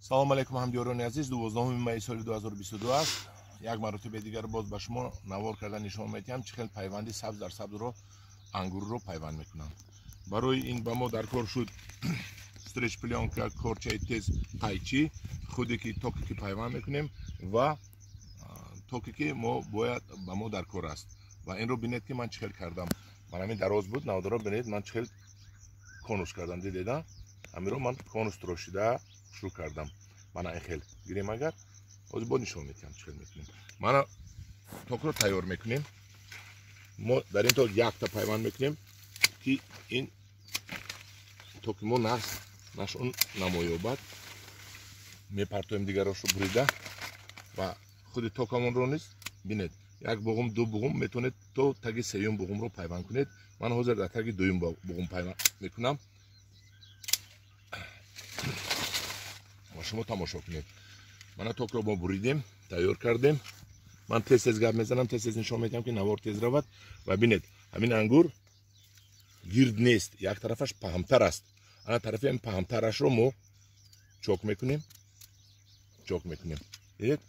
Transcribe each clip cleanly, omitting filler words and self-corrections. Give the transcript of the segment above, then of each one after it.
Салом алейкум ҳамдиёрони азиз. 12 май соли 2022 аст. Як маротиба дигар боз ба шумо навор карда нишон медиҳам, чӣ хел пайванди сабз дар сабзро ангурро пайванд мекунам. Барои ин ба мо дар кор шуд стрейч плёнка, корчаи тез, қайчи, худе ки токе ки пайванд мекунем ва токе ки мо бояд ба мо дар кор аст. Ва инро бинед ки ман чӣ хел кардам. Ман ҳамин дароз буд, навдоро бинед ман чӣ хел конус кардам, дидед? Ҳаминро ман конус трошида шурӯъ кардам. Мана ин хел гирем, агар ҳозир боз нишон медиҳам чӣ хел мекунем. Мана токро тайёр мекунем. Мо дар ин ток якта пайванд мекунем ки ин токи мо нақс нашон намоёбад. Мепартоем дигарошро бурида ва худи токамонро низ бинед, як буғум, ду буғум, метавонед то таги сеюм буғумро пайванд кунед. Ман ҳозир дар таги дуюм буғум пайванд мекунам ва шумо тамошо кунед. Мана токро мо буридем, тайёр кардем. Ман тез тез гап мезанам, тез тез нишон медиҳам ки навор тез равад. Ва бинед, ҳамин ангур гирд нест, як тарафаш паҳмтар аст. Ана тарафи ҳамин паҳмтарашро мо чок мекунем, чок мекунем. Дидед?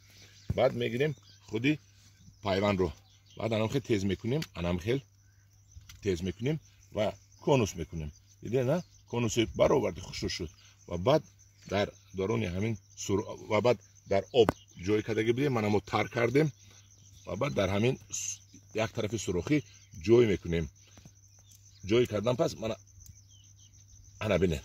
Баъд мегирем худи пайвандро, баъд анам хел тез мекунем, анам хел тез мекунем ва конус мекунем. Дидед, на? Конуси бароварди хушрӯ шуд. Ва баъд дар даруни ҳамин ва баъд дар об ҷой кардаги будем, мана мо тар кардем ва баъд дар ҳамин як тарафи сурохӣ ҷой мекунем. Ҷой кардан пас мана ана бинед,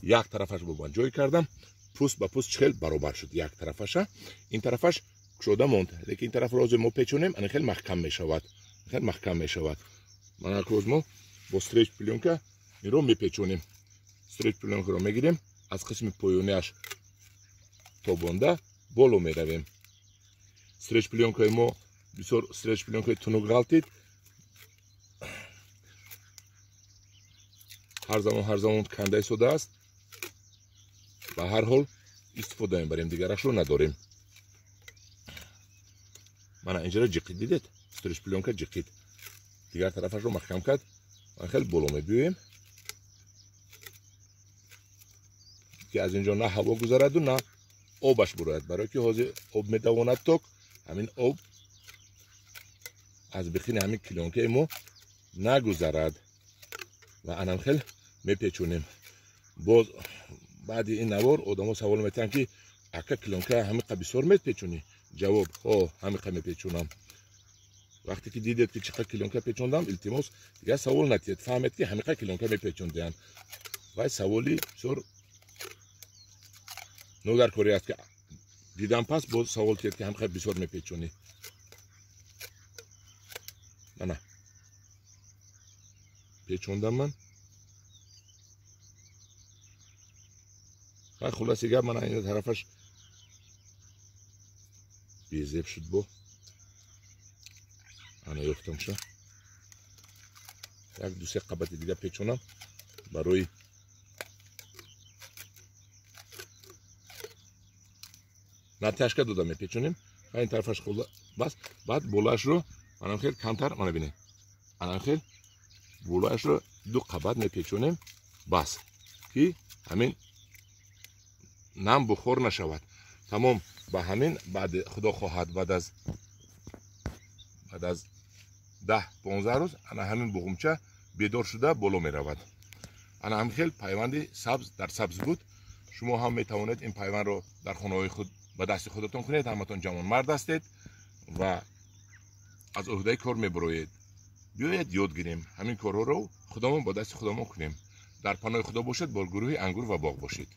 як тарафаш бо ман ҷой кардам, пӯст ба пӯст хел баробар шуд як тарафаша. Ин тарафаш кушода монд, лекин ин тарафро ҳозир мо печонем, ана хел маҳкам мешавад, хел маҳкам мешавад. Мана ҳозир мо бо стрейч плёнка инро мепечонем. Стрейч плёнкаро мегирем, аз қисми поёниаш тобонда боло меравем. Стрейч плёнкаи мо бисёр стрейч плёнкаи тунук ғалтид. Ҳар замон канда истодааст. Ба ҳар ҳол истифода мебарем, дигарашро надорем. Мана инҷаро ҷиқид, дидед? Стрейч плёнка ҷиқид. Дигар тарафашро маҳкам кард. Ман хеле боло мебиёем ки аз инҷо на ҳаво гузараду на обаш бурояд, барое ки ҳозир об метавонад ток, ҳамин об аз бихини ҳамин клёнкаи мо нагузарад. Ва анам хел мепечонем. Боз баъди ин навор одамо савол метиҳанд ки ака клёнка ҳамиқа бисёр мепечонӣ? Ҷавоб: ҳо, ҳамиқа мепечонам. Вақте ки дидед ки чӣ қадр клёнка печондам, илтимос дигар савол натиҳед, фаҳмед ки ҳамиқа клёнка мепечондиҳанд. Вай саволи бисёр нодаркорӣ аст ки дидам пас боз савол тиҳед ки ҳамиқа бисёр мепечонӣ. Ана печондам ман. Хай, хулоси гап, мана ин тарафаш безеб шуд бо. Ана ёфтам ша. Як ду се қабати дига печонам барои натяжка дода мепечонем. Ин тарафаш бас, баъд болаашро манам хел камтар, мана бинед, анам хел болаашро ду қабат мепечонем, бас ки ҳамин нам бухор нашавад. Тамом. Ба ҳамин баъд худо хоҳад баъд аз 10-15 рӯз ана ҳамин буғумча бедор шуда боло меравад. Ана ҳамин хел пайванди сабз дар сабз буд. Шумо ҳам метавонед ин пайвандро дар хонаҳои худ ба дасти худатон кунед. Ҳаматон ҷавонмард ҳастед ва аз ӯҳдаи кор мебароед. Биёед ёд гирем ҳамин корҳоро худамон ба дасти худамон кунем. Дар паноҳи худо бошед, бо гурӯҳи ангур ва боғ бошед.